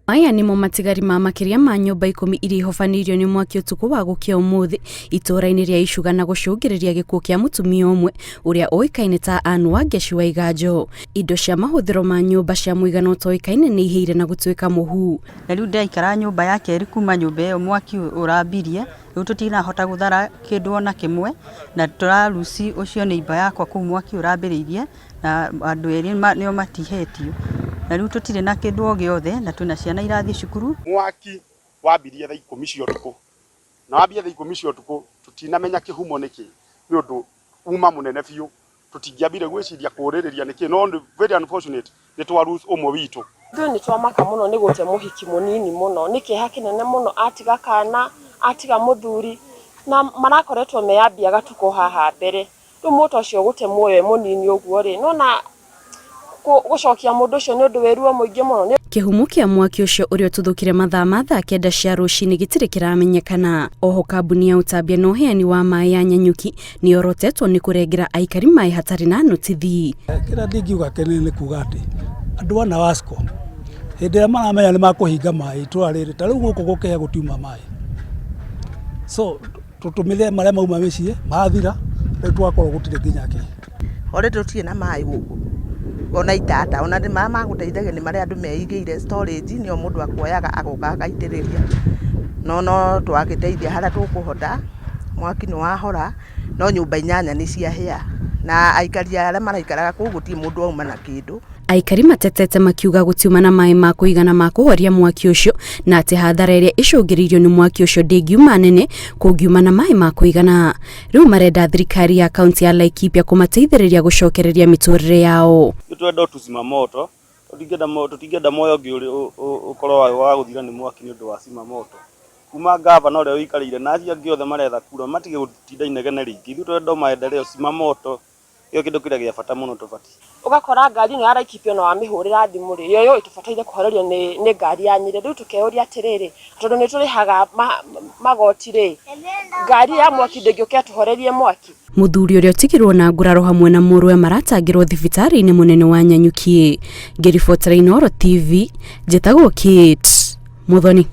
Maya nĩmo matigari ma makĩria ma nyũmba ikũmi iria ihobanĩirio nĩ mwaki ũtukũ wa gũkĩa ũmũthĩ itũũra-inĩ rĩa Icuga na gũcũngĩrĩria gĩkuũ kĩa mũtumia ũmwe ũrĩa ũĩkaine ta Ann Wangechi wa Iganjo. Indo cia mahũthĩro ma nyũmba cia mũigana ũtoĩkaine nĩ ihĩire na gũtuĩka mũhu. Na rĩu ndĩraikara nyũmba ya kerĩ kuma nyũmba ĩyo mwaki ũrambirie, rĩu tũtinahota gũthara kĩndũ ona kĩmwe, na tũraruci ũcio neighbour yakwa kũu mwaki ũrambĩrĩirie, na andũ erĩ nĩo matihĩtio. Na rĩu tũtirĩ na kĩndũ o gĩothe, na twĩna ciana irathiĩ cukuru. Mwaki wambirie thaa ikũmi cia ũtukũ, na wambia thaa ikũmi cia ũtukũ tũtinamenya kĩhumo nĩkĩ, nĩ ũndũ uma mũnene biũ, tũtingĩambire gwĩciria kũũrĩrĩria nĩkĩ, no nĩ very unfortunate nĩ twa lose ũmwe witũ. Ithuĩ nĩ twamaka mũno nĩ gũte mũhiki mũnini mũno, nĩ kĩeha kĩnene mũno atiga kana, atiga mũthuri, na marakoretwo meyambia gatukũ haha mbere. Rĩu mũta ũcio gũte muoyo e mũnini ũguo rĩ, nĩwona gũcokia mũndũ ũcio nĩ ũndũ wĩ ruo mũingĩ mũno. Kĩhumo kĩa mwaki ũcio ũrĩa ũtuthũkire mathaa ma thaa kenda cia rũcinĩ gĩtirĩ kĩramenyekana. Oho kambuni ya ũtambia na ũheani wa maĩ ya Nanyuki nĩ yorotetwo nĩ kũrengera aikari maĩ hatarĩ na notithi. Kĩrĩa ndingiuga kĩnene nĩ kuga atĩ andũ a Nawasco hĩndĩ ĩrĩa maramenya nĩ makũhinga maĩ itũra rĩrĩ ta rĩu gũkũ gũkĩhĩa gũtiuma maĩ so tũtũmĩre marĩa mauma mĩciĩ mathira rĩu tũgakorwo gũtirĩ nginya kĩ. Already tũtirĩ na maĩ gũkũ ona itata ona marĩa magũteithagia nĩ marĩa andũ meigĩire storage nĩo mũndũ akuoyaga agoka agaitĩrĩria. No no twagĩteithia harĩa tũkũhota, mwaki nĩ wahora no nyũmba inyanya nĩ ciahĩa na aikari arĩa maraikaraga kũu gũtirĩ mũndũ wauma na kĩndũ. Aikari matetete makiuga gũtiuma na maĩ ma kũigana ma kũhoria mwaki ũcio na atĩ hathara ĩrĩa ĩcũngĩrĩirio nĩ mwaki ũcio ndĩngiuma nene kũngiuma na maĩ ma kũigana. Rĩu marenda thirikari ya kaunti ya Laikipia kũmateithĩrĩria gũcokereria mĩtũrĩre yao. Nĩ twenda tũcima moto, tũtingĩenda muoyo ũngĩ ũkorwo wa gũthira nĩ mwaki nĩ ũndũ wa cima moto. Kuma ngavana ũrĩa ũikarĩire na acio angĩ othe maretha kura matige gũtinda inegene rĩingĩ. Ithuĩ tũrenda o maendeleo, cima moto Nĩkĩo kĩndũ kĩrĩa gĩa bata mũno tũbatiĩ. Ũgakora ngari ĩno ya Laikipia ona wamĩhũrĩra thimũ rĩ, yo yũĩ tũbataire kũhorerio nĩ nĩ ngari ya Nyĩrĩ. Rĩu tũkeyũria atĩrĩrĩ, tondũ nĩ tũrĩhaga magoti rĩ, ngari ya mwaki ndĩngĩũka ĩtũhorerie mwaki? Mũthuri ũrĩa ũtigirwo na nguraro hamwe na mũrũwe maratangĩrwo thibitarĩ-inĩ mũnene wa Nanyuki. Ngĩribotera Inooro TV, njĩtagwo Kate Muthoni.